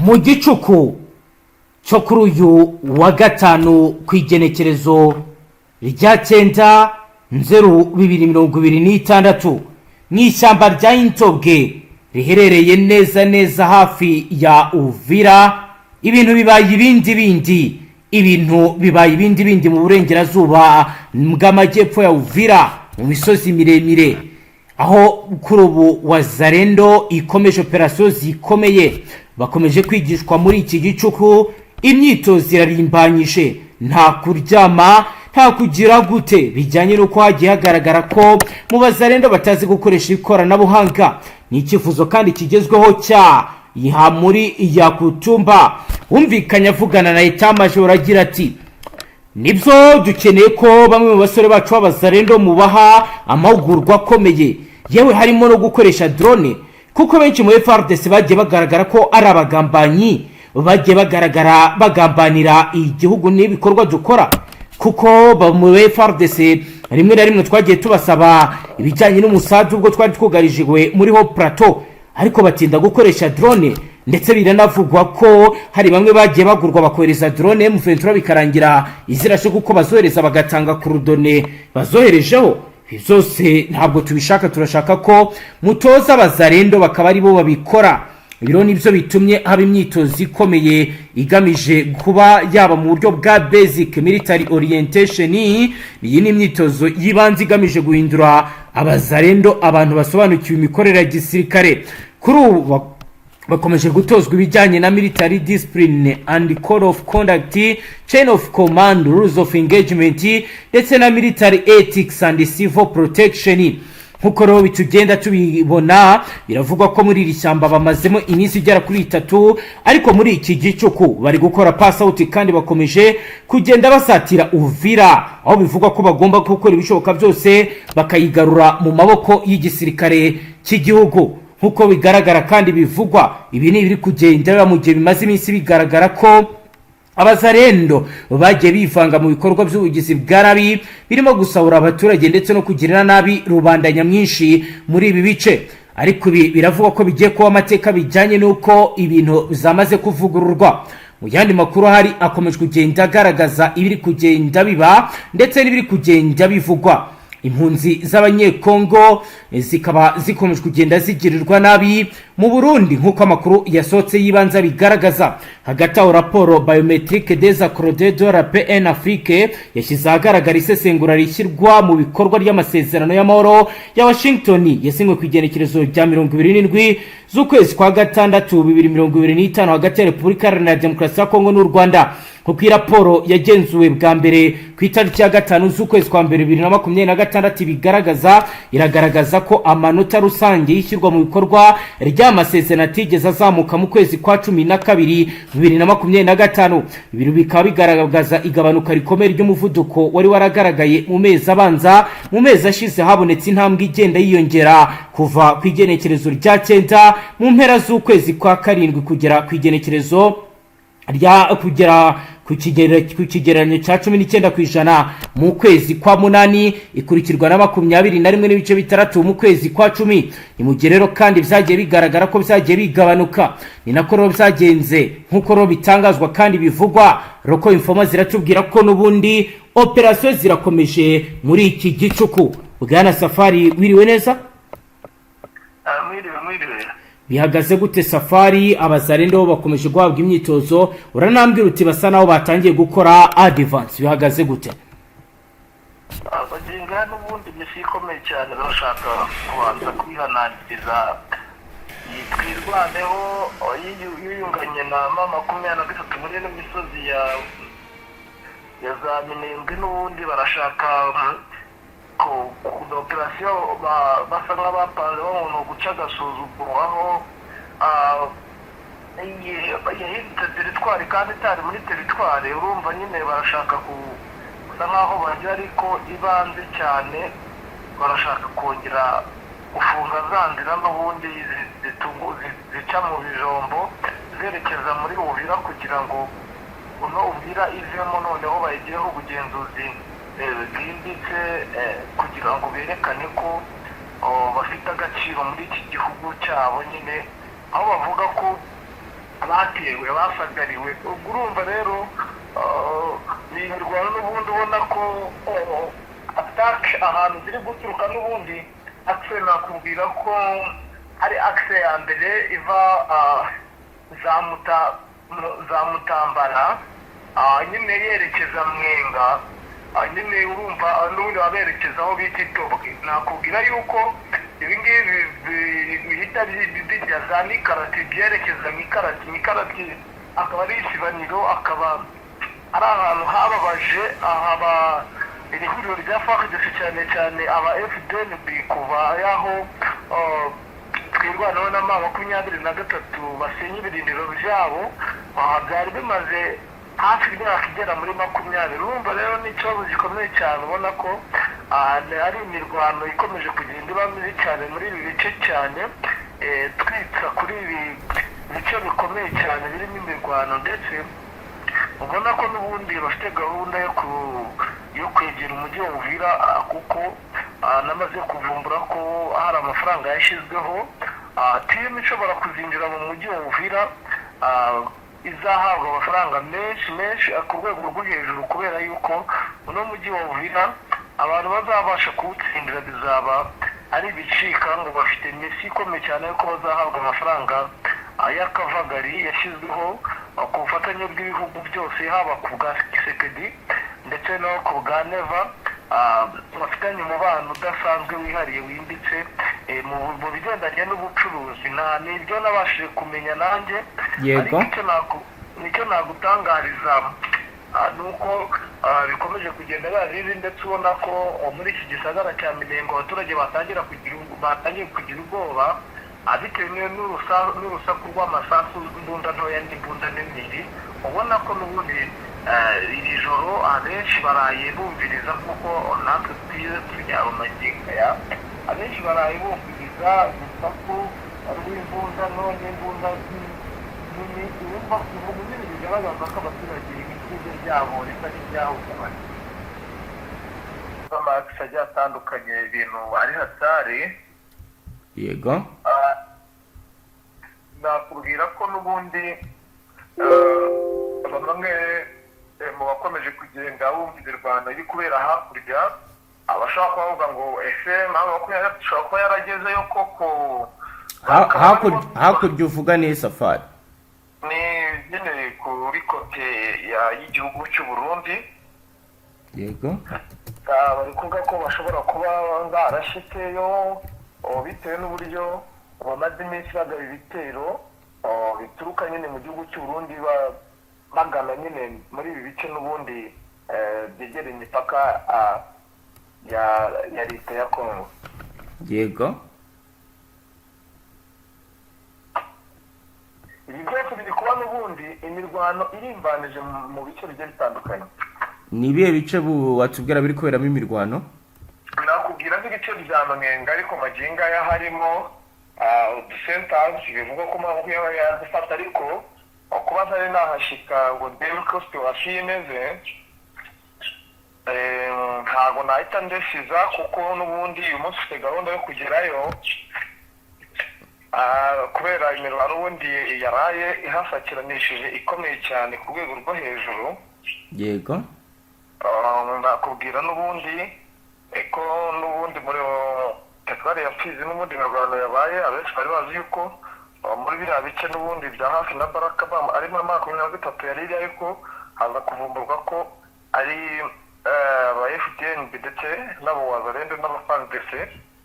Mu gicuku cyo kuri uyu wa gatanu, ku igenekerezo rya 9 Nzeru 2026, mu ishyamba rya Intobwe riherereye neza neza hafi ya Uvira, ibintu bibaye ibindi bindi. Ibintu bibaye ibindi bindi mu burengerazuba bw'amajyepfo ya Uvira, mu misozi miremire, aho kuri ubu Wazalendo ikomeje operasiyo zikomeye. Bakomeje kwigishwa muri iki gicuku, imyitozo irarimbanyije, nta kuryama, nta kugira gute, bijyanye n'uko hagiye hagaragara ko mu Bazalendo batazi gukoresha ikoranabuhanga. Ni icyifuzo kandi kigezweho cya muri Yakutumba, wumvikanye avugana na état-major agira ati: "Nibyo, dukeneye ko bamwe mu basore bacu b'Abazalendo mubaha amahugurwa akomeye, yewe harimo no gukoresha drone, kuko benshi mu FARDC bagiye bagaragara ko ari abagambanyi, bagiye bagaragara bagambanira igihugu n'ibikorwa dukora, kuko mu FARDC rimwe na rimwe twagiye tubasaba ibijyanye n'umusadu ubwo twari twugarijwe muri Haut Plateau, ariko batinda gukoresha drone. Ndetse biranavugwa ko hari bamwe bagiye bagurwa bakohereza drone M23, bikarangira izirashe kuko bazohereza bagatanga coordonnées bazoherejeho. Ibi byose ntabwo tubishaka, turashaka ko mutoza Abazalendo bakaba aribo babikora." Ibiro nibyo bitumye haba imyitozo ikomeye igamije kuba yaba mu buryo bwa basic military orientation. Iyi ni imyitozo y'ibanze igamije guhindura Abazalendo abantu basobanukiwe imikorere ya gisirikare. Kuri ubu bakomeje gutozwa ibijyanye na military discipline and code of conduct, chain of command, rules of engagement, ndetse na military ethics and civil protection. Nk'uko rero bitugenda tubibona, biravugwa ko muri iri shyamba bamazemo iminsi igera kuri 3, ariko muri iki gicuku bari gukora pass out kandi bakomeje kugenda basatira Uvira, aho bivugwa ko bagomba gukora ibishoboka byose bakayigarura mu maboko y'igisirikare cy'igihugu. Nk'uko bigaragara kandi bivugwa, ibi ni ibiri kugenda biba mu gihe bimaze iminsi bigaragara ko Abazalendo bagiye bivanga mu bikorwa by'ubugizi bwa nabi, birimo gusahura abaturage ndetse no kugirira nabi rubanda nyamwinshi muri ibi bice. Ariko ibi biravugwa ko bigiye kuba amateka, bijyanye n'uko ibintu zamaze kuvugururwa. Mu yandi makuru ahari akomeje kugenda agaragaza ibiri kugenda biba ndetse n'ibiri kugenda bivugwa, impunzi z'Abanyekongo zikaba zikomeje kugenda zigirirwa nabi mu Burundi, nk'uko amakuru yasohotse y'ibanze bigaragaza. Hagati aho, raporo biométrique des accords de la paix en Afrique yashyize ahagaragara isesengura rishyirwa mu bikorwa ry'amasezerano y'amahoro ya Washington yasinywe ku igenekerezo rya 27 z'ukwezi kwa gatandatu 2025 hagati ya Repubulika Iharanira Demokarasi ya Kongo n'u Rwanda. Kuko iyi raporo yagenzuwe bwa mbere ku itariki ya 5 z'ukwezi kwa mbere 2026 ibigaragaza, iragaragaza ko amanota rusange y'ishyirwa mu bikorwa ry'amasezerano atigeze azamuka mu kwezi kwa 12 2025. Ibi bikaba bigaragaza igabanuka rikomeye ry'umuvuduko wari waragaragaye mu mezi abanza. Mu mezi ashize habonetse intambwe igenda yiyongera kuva ku igenekerezo rya 9 mu mpera z'ukwezi kwa karindwi kugera ku igenekerezo rya kugera ku kigereranyo cya 19% mu kwezi kwa munani, ikurikirwa na 21.6 mu kwezi kwa cumi. Ni mu gihe rero kandi byagiye bigaragara ko byagiye bigabanuka. Ni nako rero byagenze, nk'uko rero bitangazwa kandi bivugwa. Local informer ziratubwira ko n'ubundi operasiyo zirakomeje muri iki gicuku. Bwana Safari, wiriwe neza? Mwiriwe, mwiriwe. Bihagaze gute, Safari? Abazalendo bakomeje guhabwa imyitozo, uranambwira uti basa naho batangiye gukora advance. Bihagaze gute? Bagenga n'ubundi mission ikomeye cyane, bashaka kubanza kwihanangiriza Twirwaneho yiyunganye na M23 muri ino misozi ya za Minembwe. N'ubundi barashaka ku operasiyo basa nk'abapanze babona guca agasuzuguro, aho yahindutse territoire kandi itari muri territoire. Urumva nyine barashaka gusa nk'aho bagira, ariko ibanze cyane barashaka kongera gufunga za nzira n'ubundi zica mu Bijombo zerekeza muri Uvira, kugira ngo uno Uvira ivemo, noneho bayigireho ubugenzuzi bwimbitse, kugira ngo berekane ko bafite agaciro muri iki gihugu cyabo nyine, aho bavuga ko Abatewe, abasagariwe. Ubwo urumva rero, ni imirwano n'ubundi ubona ko attaque ahantu ziri guturuka n'ubundi, axe nakubwira ko ari axe ya mbere iva za Mutambara, nyine yerekeza Mwenga. Nyine urumva, n'ubundi baba berekeza aho bita Itobwe. Nakubwira yuko ibi ngibi bihita bijya za Mikarati, byerekeza Mikarati. Mikarati akaba ari isibaniro, akaba ari ahantu hababaje ahaba iri huriro rya FARDC, cyane cyane aba FDNB, kuva yaho Twirwaneho na M23 basenya ibirindiro byabo. Aha byari bimaze hafi imyaka igera muri 20. Urumva rero ni ikibazo gikomeye cyane, ubona ko ari imirwano ikomeje kugenda iba mibi cyane muri ibi bice cyane. Twitsa kuri ibi bice bikomeye cyane birimo imirwano, ndetse ubona ko n'ubundi bafite gahunda yo kwegera umujyi wa Uvira, kuko namaze kuvumbura ko hari amafaranga yashyizweho, team ishobora kuzinjira mu mujyi wa Uvira izahabwa amafaranga menshi menshi, ku rwego rwo hejuru, kubera yuko uno mujyi wa Uvira abantu bazabasha kuwutsindira bizaba ari ibicika. Ngo bafite mission ikomeye cyane yuko bazahabwa amafaranga y'akavagari yashyizweho ku bufatanye bw'ibihugu byose, haba ku bwa Tshisekedi ndetse no ku bwa Neva, bafitanye umubano udasanzwe wihariye wimbitse mu bigendanye n'ubucuruzi. Nta nibyo nabashije kumenya nanjye. Yego. Ariko icyo nagutangariza ni uko bikomeje kugenda biba bibi, ndetse ubona ko muri iki gisagara cya Minembwe abaturage batangiye kugira ubwoba, bitewe n'urusaku rw'amasasu, imbunda ntoya n'imbunda nini. Ubona ko n'ubundi iri joro abenshi baraye bumviriza, kuko natwe twize turyama magingo aya, abenshi baraye bumviriza urusaku rw'imbunda nto n'imbunda nini. Urumva ubu nyine bigaragaza ko abaturage ibitugu byabo risa n'ibyahungabanye. Amakisi agiye atandukanye, ibintu ari hatari. Yego. Nakubwira ko n'ubundi bamwe mu bakomeje kugenda bumva imirwano iri kubera hakurya, abashobora kuba bavuga ngo ese M23 ishobora kuba yaragezeyo koko? Hakurya uvuga ni Safari? Ni nyine kuri côté y'igihugu cy'u Burundi. Yego. Bari kuvuga ko bashobora kuba barashyizeyo, bitewe n'uburyo bamaze iminsi bagaba ibitero bituruka nyine mu gihugu cy'u Burundi, bagana nyine muri ibi bice n'ubundi byegereye imipaka ya leta ya Kongo. Yego. Ibi byose biri kuba n'ubundi imirwano irimbanije mu bice bigiye bitandukanye. Ni ibihe bice watubwira biri kuberamo imirwano? Nakubwira nk'ibice bya Mwenga, ariko magingo aya harimo udusentansi bivugwa ko mpamvu yaba yadufata, ariko kuba ntari nahashika ngo ndebe uko situation imeze, ntabwo nahita ndesiza, kuko n'ubundi uyu munsi ufite gahunda yo kugerayo, kubera imirwano ubundi yaraye ihasakiranishije ikomeye cyane ku rwego rwo hejuru. Yego. Nakubwira n'ubundi ko n'ubundi muri teritwari ya Fizi n'ubundi imirwano yabaye, abenshi bari bazi yuko muri biriya bice n'ubundi bya hafi na Baraka ari muri 23 yari iri, ariko haza kuvumburwa ko ari aba FDNB ndetse n'abo Wazalendo n'aba FARDC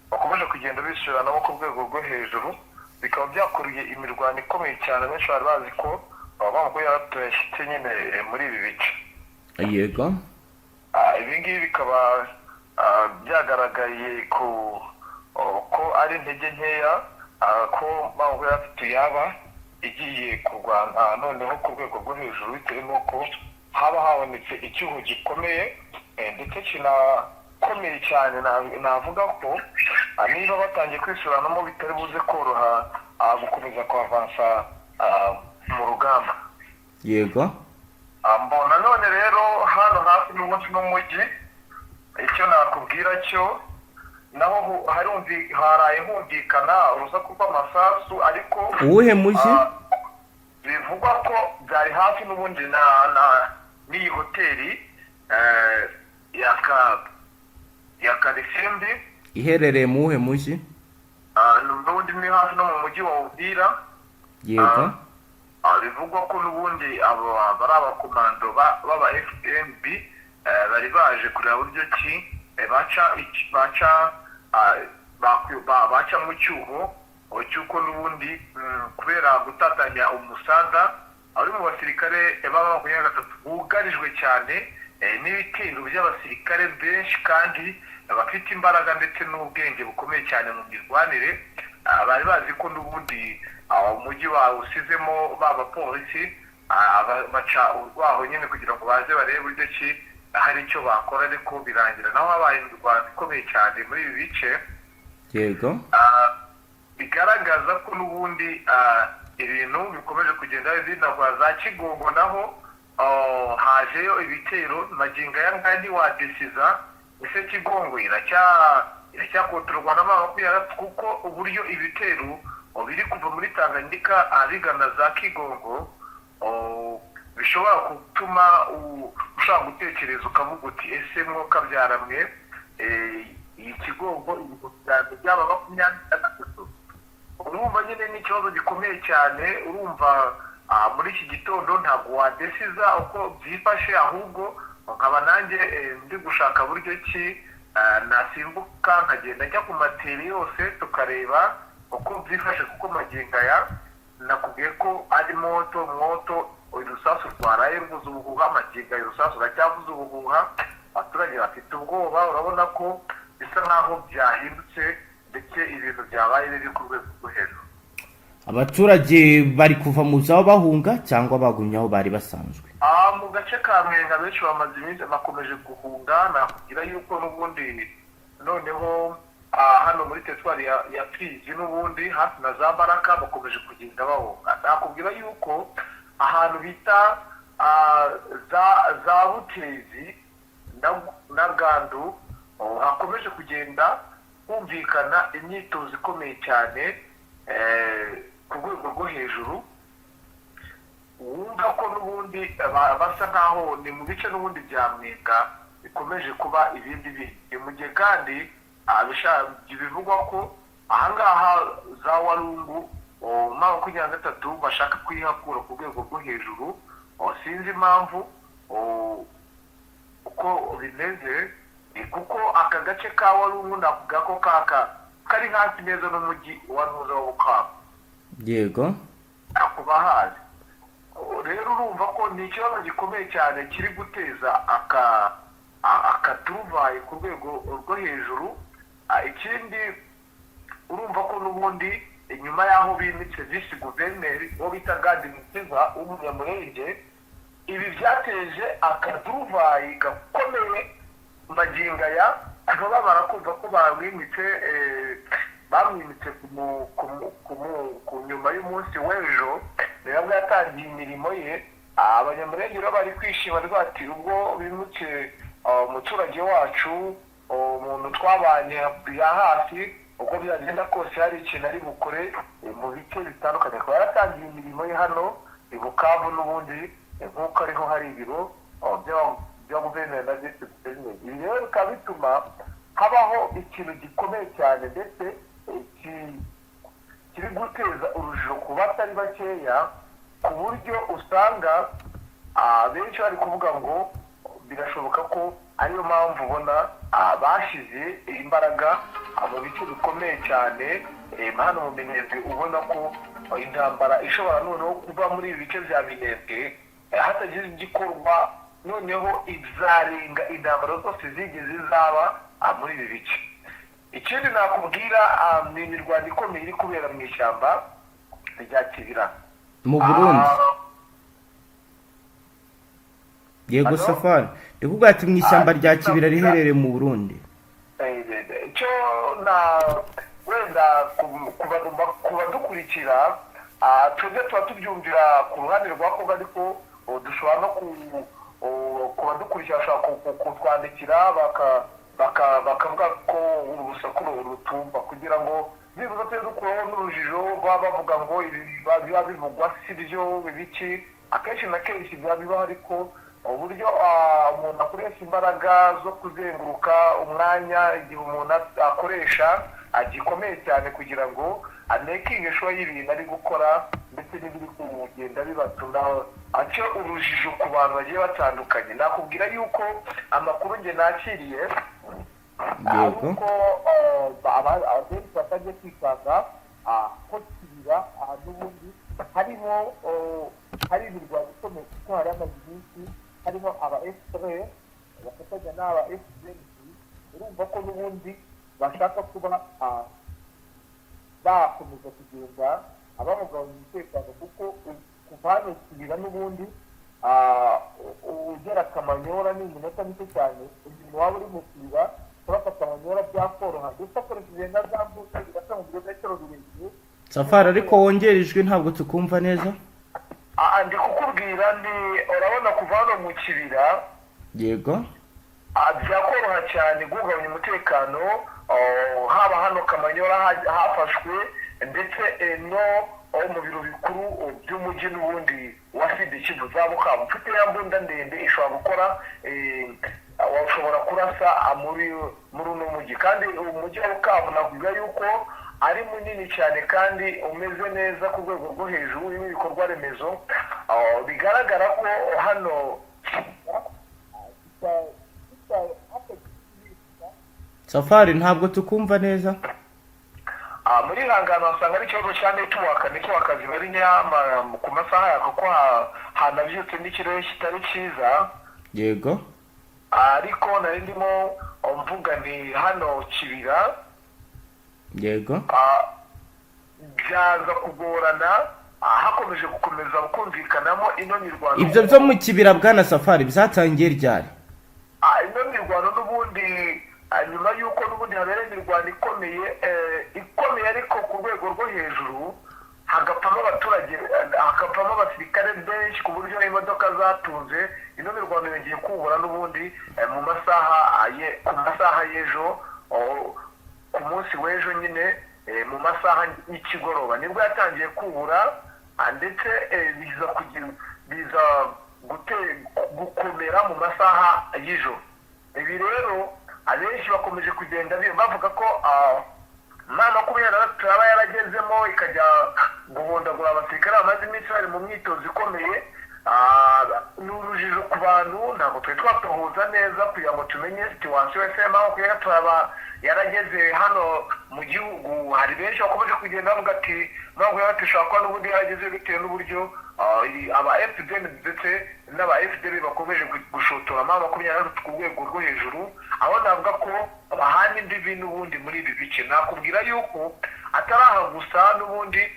bakomeje kugenda bisubiranamo ku rwego rwo hejuru, bikaba byakuruye imirwano ikomeye cyane. Benshi bari bazi ko M23 yashyitse nyine muri ibi bice. Yego. Ibi ngibi bikaba byagaragaye ko ari intege nkeya, ko M23 yaba igiye kurwana noneho ku rwego rwo hejuru, bitewe n'uko haba habonetse icyuho gikomeye, ndetse kinakomeye cyane. Navuga ko niba batangiye kwisubiranamo bitari buze koroha gukomeza kwavansa mu rugamba. Yego. Mbona none rero hano hafi n'umunsi n'umujyi, icyo nakubwira cyo naho haraye humvikana urusaku rw'amasasu, ariko Uwuhe mujyi? Bivugwa ko byari hafi n'ubundi na n'iyi hoteli ya Karisimbi. Iherereye mu wuhe mujyi? N'ubundi ni hafi no mu mujyi wa Uvira. Yego. Bivugwa ko n'ubundi abo bari abakomando b'aba FDNB, bari baje kureba buryo ki baca mu cyuho cy'uko n'ubundi kubera gutatanya umusada ari mu basirikare baba 23 bugarijwe cyane n'ibitero by'abasirikare benshi kandi bafite imbaraga ndetse n'ubwenge bukomeye cyane mu mirwanire. Bari bazi ko n'ubundi umujyi bawusizemo ba bapolisi, baca urwaho nyine kugira ngo baze barebe uburyo ki hari icyo bakora, ariko birangira naho habaye imirwano ikomeye cyane muri ibi bice. Bigaragaza ko n'ubundi ibintu bikomeje kugenda binagwa. Za Kigongo naho hajeyo ibitero. Magingo aya ngaya ntiwadesiza ese Kigongo iracyakontororwa na 23, kuko uburyo ibitero biri kuva muri Tanganyika bigana za Kigongo bishobora gutuma ushobora gutekereza ukavuga uti: "Ese mwuka byaramwe iyi Kigongo ibintu byaba 23?" Urumva nyine ni ikibazo gikomeye cyane. Urumva muri iki gitondo ntabwo wadesiza uko byifashe, ahubwo nkaba nanjye ndi gushaka buryo ki nasimbuka nkagenda njya ku materi yose tukareba uko byifashe, kuko magingo aya nakubwiye ko ari moto moto. Urusasu rwaraye ruvuza ubuhuha, magingo aya urusasu ruracyavuza ubuhuha, abaturage bafite ubwoba. Urabona ko bisa nkaho byahindutse ndetse ibintu byabaye biri ku rwego rwo hejuru. Abaturage bari kuva mu zabo bahunga cyangwa bagumye aho bari basanzwe? Mu gace ka Mwenga benshi bamaze iminsi bakomeje guhunga. Nakubwira yuko n'ubundi noneho hano muri teritwari ya Fizi, n'ubundi hafi na za Baraka, bakomeje kugenda bahunga. Nakubwira yuko ahantu bita za Butezi na Gandu hakomeje kugenda humvikana imyitozo ikomeye cyane ku rwego rwo hejuru. Wumva ko n'ubundi basa nkaho ni mu bice n'ubundi bya Mwenga bikomeje kuba ibindi bindi. Mu gihe kandi bivugwa ko ahangaha za Warungu 23 bashaka kuyihakura ku rwego rwo hejuru. Sinzi impamvu uko bimeze, ni kuko aka gace ka Warungu navuga ko kaka kari hafi neza n'umujyi wa Ntuza wa Bukavu. Kuba hazi rero, urumva ko ni ikibazo gikomeye cyane kiri guteza akaturuvayi ku rwego rwo hejuru. Ikindi, urumva ko n'ubundi inyuma y'aho bimitse visi guverineri uwo bita Gadi Mukiza w'Umunyamurenge, ibi byateje akaduruvayi gakomeye. Magingo aya baba barakumva ko bamwimitse, bamwimitse ku nyuma y'umunsi w'ejo nibwo yatangiye imirimo ye. Abanyamurenge rero bari kwishima rwati ubwo bimutse umuturage wacu, umuntu twabanye ya hafi, uko byagenda kose hari ikintu ari bukore mu bice bitandukanye. Akaba yaratangiye imirimo ye hano i Bukavu n'ubundi nk'uko ariho hari ibiro bya guverineri na visi guverineri. Ibi rero bikaba bituma habaho ikintu gikomeye cyane ndetse kiri guteza urujijo ku batari bakeya, ku buryo usanga benshi bari kuvuga ngo birashoboka ko ariyo mpamvu ubona bashyize imbaraga mu bice bikomeye cyane hano mu Minembwe. Ubona ko intambara ishobora noneho kuva muri ibi bice bya Minembwe hatagize igikorwa, noneho izarenga intambara zose zigeze zaba muri ibi bice. Ikindi nakubwira ni imirwano ikomeye iri kubera mu ishyamba rya Kibira. Mu Burundi? Yego. Hello? Safari, ndikubwira ati mu ishyamba rya Kibira riherereye mu Burundi. Icyo na wenda ku badukurikira, twebwe tuba tubyumvira ku ruhande rwa Kongo, ariko dushobora no ku badukurikira bashobora kutwandikira bakavuga ko urusaku rutumva kugira ngo Byibuze tujye dukuraho n'urujijo baba bavuga ngo ibi biba bivugwa si byo biki. Akenshi na kenshi biba bibaho, ariko uburyo umuntu akoresha imbaraga zo kuzenguruka, umwanya igihe umuntu akoresha gikomeye cyane kugira ngo amakinge sure y'ibintu ari gukora ndetse n'ibiri kugenda bibatuma ace urujijo ku bantu bagiye batandukanye. Nakubwira yuko amakuru njye nakiriye ari uko abenshi batajya kwisanga ko Kibira n'ubundi harimo hari imirwano ikomeye, kuko hari amazu menshi harimo aba FPR bafatanya n'aba FDNC. Urumva ko n'ubundi bashaka kuba bakomeza kugenda abahungabanya umutekano, kuko kuva hano Kibira n'ubundi ugera Kamanyora ni iminota mike cyane. Umuntu waba uri mu Kibira kurasa Kamanyora byakoroha, ndetse akoresheje na za mbunda birasa mu birometero birebire. Safari, ariko wongera ijwi, ntabwo tukumva neza. Ndi kukubwira ni urabona kuva hano mu Kibira byakoroha cyane guhungabanya umutekano, haba hano Kamanyora hafashwe ndetse no mu biro bikuru by'umujyi n'ubundi wa Sud Kivu za Bukavu. Ufite ya mbunda ndende ishobora gukora, washobora kurasa muri uno mujyi. Kandi umujyi wa Bukavu navuga yuko ari munini cyane kandi umeze neza ku rwego rwo hejuru, urimo ibikorwa remezo. Bigaragara ko hano Safari, ntabwo tukumva neza. Muri Hangano wasanga ari ikibazo cya network. Network ziba ari nyama ku masaha ya kuko hanabyutse n'ikirere kitari cyiza. Ariko nari ndimo mvuga nti hano Kibira byaza kugorana, hakomeje gukomeza kumvikanamo ino mirwano. Ibyo byo mu Kibira, bwana Safari, byatangiye ryari? Ino mirwano n'ubundi nyuma y'uko n'ubundi habereye imirwano ikomeye, ikomeye ariko ku rwego rwo hejuru, hagapfamo abaturage, hagapfamo abasirikare benshi ku buryo imodoka zatunze. Ino mirwano yongeye kubura n'ubundi mu masaha ku masaha y'ejo, ku munsi w'ejo nyine, mu masaha y'ikigoroba nibwo yatangiye kubura, ndetse biza kugira biza gukomera mu masaha y'ijoro. Ibi rero abenshi bakomeje kugenda bavuga ko M23 yaba yaragezemo ikajya guhondagura abasirikare bamaze iminsi bari mu myitozo ikomeye. Ni urujijo ku bantu, ntabwo twari twatohoza neza kugira ngo tumenye situation. Ese M23 yaba yarageze hano mu gihugu? Hari benshi bakomeje kugenda bavuga ati M23 ishobora kuba n'ubundi yarageze bitewe n'uburyo aba FDN ndetse n'aba FDL bakomeje gushotora M23 ku rwego rwo hejuru, aho navuga ko bahana imbibi n'ubundi muri ibi bice. Nakubwira yuko atari aha gusa, n'ubundi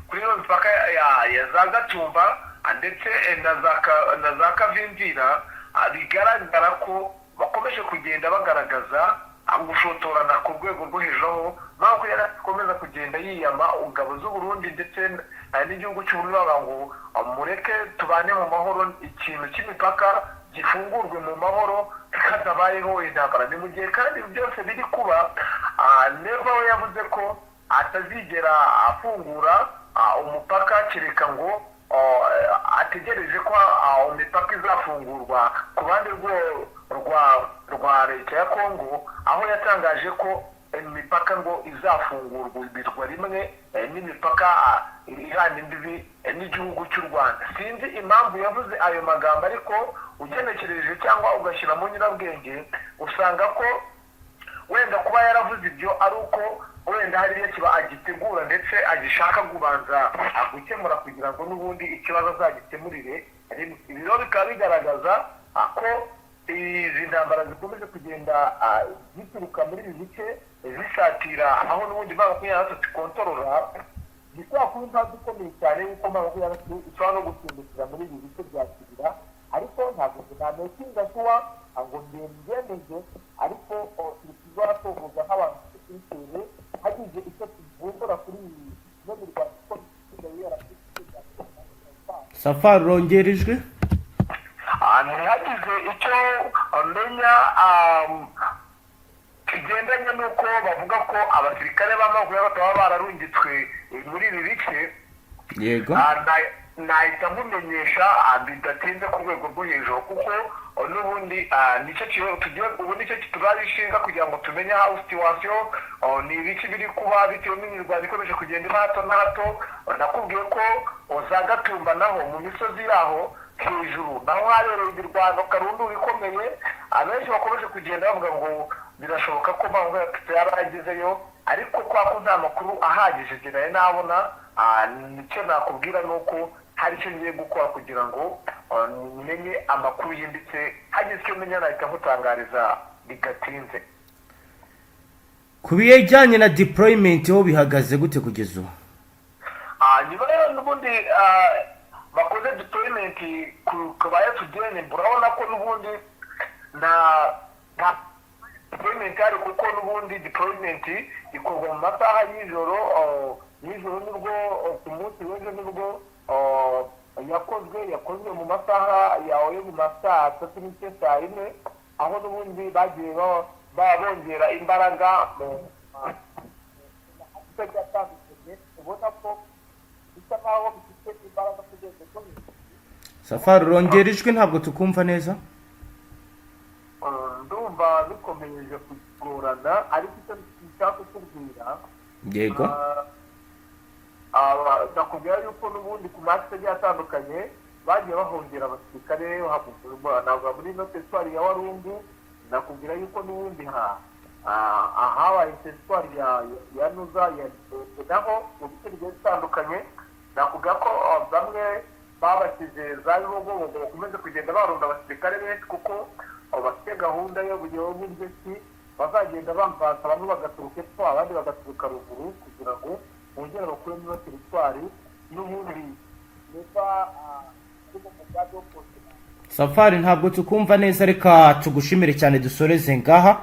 kuri ino mipaka ya za Gatumba ndetse na za Kavimvira, bigaragara ko bakomeje kugenda bagaragaza gushotorana ku rwego rwo hejuru, aho M23 ikomeza kugenda yiyama ingabo z'u Burundi ndetse n'igihugu cy'u Burundi, bavuga ngo mureke tubane mu mahoro, ikintu cy'imipaka gifungurwe mu mahoro hatabayeho intambara. Ni mu gihe kandi byose biri kuba, Neva we yavuze ko atazigera afungura umupaka kereka ngo ategereje ko imipaka izafungurwa ku ruhande rwa leta ya Kongo, aho yatangaje ko imipaka ngo izafungurwa rimwe n'imipaka ihana imbibi n'igihugu cy'u Rwanda. Sinzi impamvu yavuze ayo magambo, ariko ugenekereje cyangwa ugashyira mu nyurabwenge usanga ko wenda kuba yaravuze ibyo ari uko wenda hari ibyo kiba agitegura ndetse agishaka kubanza gukemura kugira ngo n'ubundi ikibazo azagikemurire rimwe. Ibi rero bikaba bigaragaza ko izi ntambara zikomeje kugenda zituruka muri ibi bice zisatira aho n'ubundi M23 ikontorora. Bishobora kuba impamvu ikomeye cyane y'uko M23 ishobora no gusimbukira muri ibi bice bya Kibira, ariko ntabwo namakinga sure ngo mbyemeze, ariko turi tuzatohoza nk'abantu kuri hagize icyo tuvumbura kuri ino mirwano ikomeye. Safari, urongera ijwi. Ntihagize icyo menya. Kigendanye n'uko bavuga ko abasirikare b'amaguru bataba bararungitswe muri ibi bice. Nahita nkumenyesha bidatinze ku rwego rwo hejuru, kuko n'ubundi nicyo tugiye ubu, nicyo tuzabishinga kugira ngo tumenye aho situation ni ibiki biri kuba, bitewe n'imirwano ikomeje kugenda iba hato na hato. Nakubwiye ko za Gatumba naho mu misozi yaho hejuru naho habereye imirwano karundura ikomeye. Abenshi bakomeje kugenda bavuga ngo birashoboka ko mpamvu yaba yaragezeyo, ariko kwa ko nta makuru ahagije njye nari nabona, nicyo nakubwira ni uko hari icyo ngiye gukora kugira ngo menye amakuru yimbitse. Hagize icyo menya nahita nkutangariza bidatinze. Ku bijyanye na deployment ho bihagaze gute kugeza ubu? Nyuma rero n'ubundi bakoze deployment ku ba FDN, urabona ko n'ubundi nta deployment ihari, kuko n'ubundi deployment ikorwa mu masaha y'ijoro. Nijoro nibwo, ku munsi w'ejo nibwo yakozwe mu masaha yawe yo mu ma 3:30, 4:00, aho n'ubundi bagiye bongera imbaraga mu agiye atandukanye, ubona ko bisa nkaho bifite imbaraga ku rwego rwo hejuru. Safari, urongera ijwi, ntabwo tukumva neza. Ndumva bikomeje kugorana, ariko icyo nshaka kukubwira, ndakubwira yuko n'ubundi ku mace agiye atandukanye bagiye bahongera abasirikare, ntabwo muri ino teritwari ya Warungu. Nakubwira yuko n'ubundi ha ahabaye teritwari ya Nuza ya naho mu bice bigiye bitandukanye, nakubwira ko bamwe babashyize za Bibogobogo, bakomeze kugenda barunda abasirikare benshi, kuko bafite gahunda yo buryo ki bazagenda bamvansa, bamwe bagaturuka epfo, abandi bagaturuka ruguru, kugira ngo bongere bakuremo ino teritwari n'ubundi niba ari mu mugambi wo kongera. Safari, ntabwo tukumva neza. Reka tugushimire cyane, dusoreze ngaha.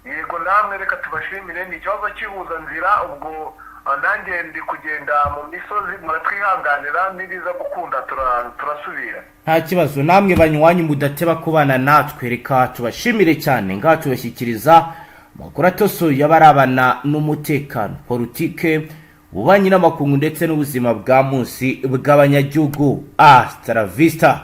Yego, namwe reka tubashimire. Ni ikibazo cy'ihuzanzira, ubwo nanjye ndi kugenda mu misozi, muratwihanganira, nibiza gukunda turasubira. Nta kibazo. Namwe banywanyi mudateba kubana natwe, reka tubashimire cyane. Ngaha tubashyikiriza amakuru atosoye y'abarabana n'umutekano, politike, ububanyi n'amakungu ndetse n'ubuzima bwa munsi bw'abanyagihugu. Hasta la vista.